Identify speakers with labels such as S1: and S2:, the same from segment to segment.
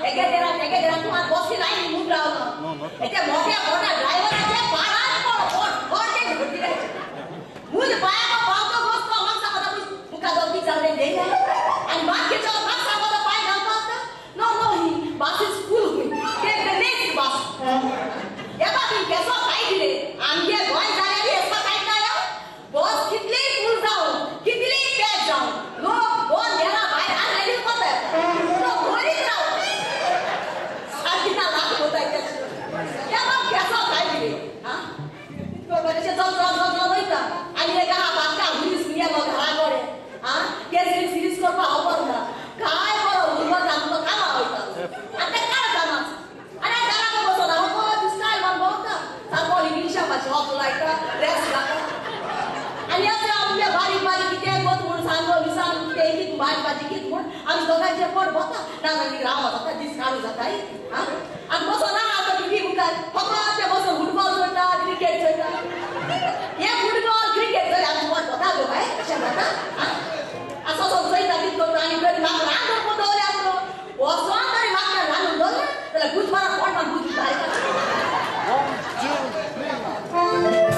S1: एके देरात एके देरात तूं आतां बसी लायन मुख रावलो ते मोठ्या मोठ्या ड्रायव्हराचे पाडात पड पड पड ते भरती मुज पायाको पावतो बसतो म्हाका सांगता मुखार दोग तीग जावले देई आनी मातशेचो म्हाका सांगता पांय घालपाक no no he bus is full take the next bus एका बीन केसो खाय दिले आमगे गोंय जाल्यार येसो खायता बस कितली फूल जावं कितली पॅक जावं लोक गोंय घेरा भायर आनी कोता तो घरीच राव सारकी ना लाख कोताय त्या बाब केसो खाय दिले आं तशें चल चल चल चल वयता आनी एक आहा बाका हुलीस गेलो घरा कडेन आं केसरी सिरीज करपाक खबर ना काय बरो उरलो आमचो कामां वयता आनी तें कांय कामाच आनी घराक बसोन हांव स्टायल मारून भोंवता सारको इंग्लिशा भाशे वॉक लायता ड्रेस घालता आनी अशें आमचे बारीक बारीक कितें गोत म्हूण सांगो विसांग कितें कितें भाजी भाजी कितें म्हूण आमी दोगांयचें पोट भरता ना जाल्यार राव जाता दीस काडू जाता आं आनी बसोन आहा आतां टिवी मुखार फकत ते बसोन फुटबॉल चोयता क्रिकेट चोयता हे फुटबॉल क्रिकेट जाल्यार आमचें पोट भरता गो बाय अशें जाता आं असो चोयता कितें करता आनी बरें म्हाका रांदून कोण दवरल्या पुरो वचोन तरी म्हाका रांदून दवरलें जाल्यार गुज मारा पोट मार गुज भायर
S2: 1 2 3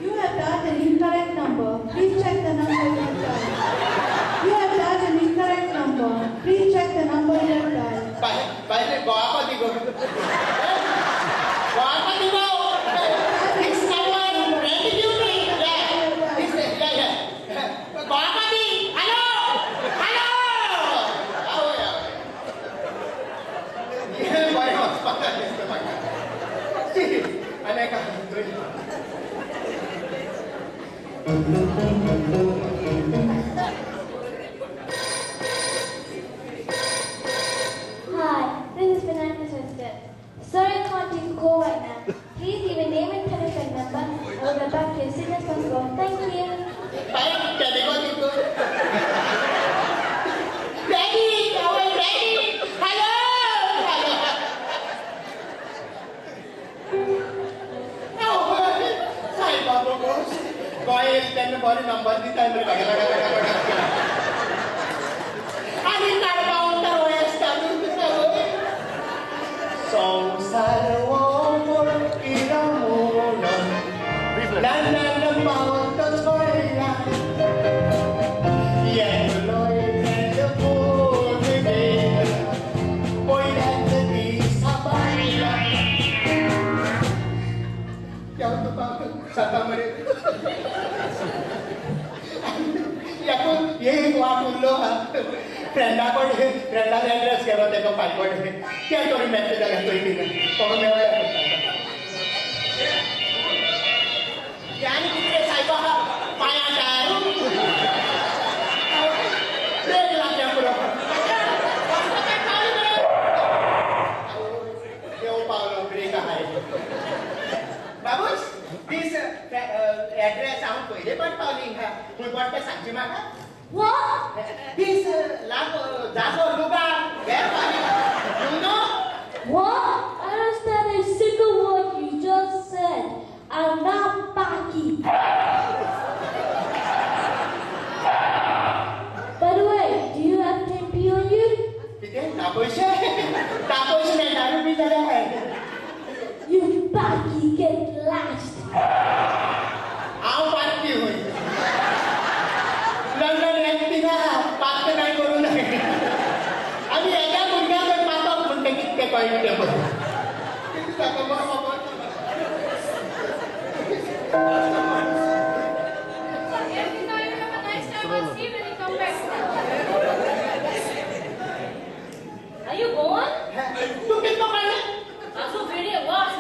S3: You have taught an Hi, this is Fernanda Sister. Sorry I can't take a call right now. Please leave a name and telephone number. I will get back to you as soon as possible. Thank you.
S4: Daddy, our daddy. Hello, hello. Sai Baba Ghosh. Goyal तेन्ना बरो number दिता आनी काडपाक वय आसता संवसार London पावतच कळ्ळा एकलो फोन पयल्याच दिसा बायला साता मरे एक वाट उरलो फ्रेंडा कडेन फ्रेंडान एड्रेस केलो तेका फायल कडेन ते तरी मेळटले जाल्यार थंय बी कोण मेळ्ळा आनी कितें सायबा पांयां टायर ब्रेक लागल्या पुरो देव पावलो ब्रेक आहाय बाबूश दीस एड्रेस हांव पयले पाट पावली हिंगा खंय पडटा सांगची म्हाका.
S3: What?
S4: This जागो लुगार where पावली you know?
S3: What? I don't understand a single word you just said. I'm not Paki. By the way, do you have 10p on you?
S4: कितें ना पयशे ना पयशे मेळटा बी जाल्यार
S3: You Paki get lashed.
S4: हांव पातकी हुंय लंडन एकटी ना पात कांय करूं नाय आनी एका भुरग्याक पातक म्हणटा कितें कळटा तें पळय कितें जाता बरो खबर.
S5: Yes, Nita, you have a nice time. I'll see you when you come back.
S1: Are you going?
S4: तूं कितलो कळ्ळें?
S1: आजू भिडे वास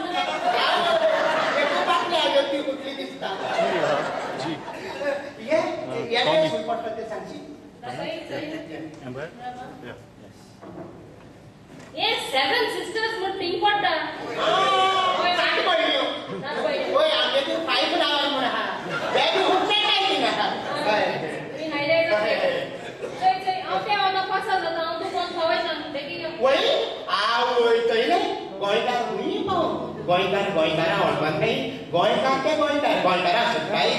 S4: एकू बाटली आयल्यो ती कुठली दिसता. ये एड्रेस खंय पडटा तें सांगशी.
S2: Amber? Yeah. Yes.
S1: हे सेवन सिस्टर्स म्हण थिंग पडटा.
S4: सात पडल्यो. वय आमगे ती फायव रावर म्हूण आहा बेगी हुपले काय थिंग आहा. हय
S5: मी हायलायट चल चल हांव त्या वांगडा पासार जाता. हांव तूं फोन पावयता बेगीन यो.
S4: वय आवय थंय गोंयकार खंय पाव गोंयकार गोंयकारां वळखत न्ही गोंयकार ते गोंयकार गोंयकारां आसत काय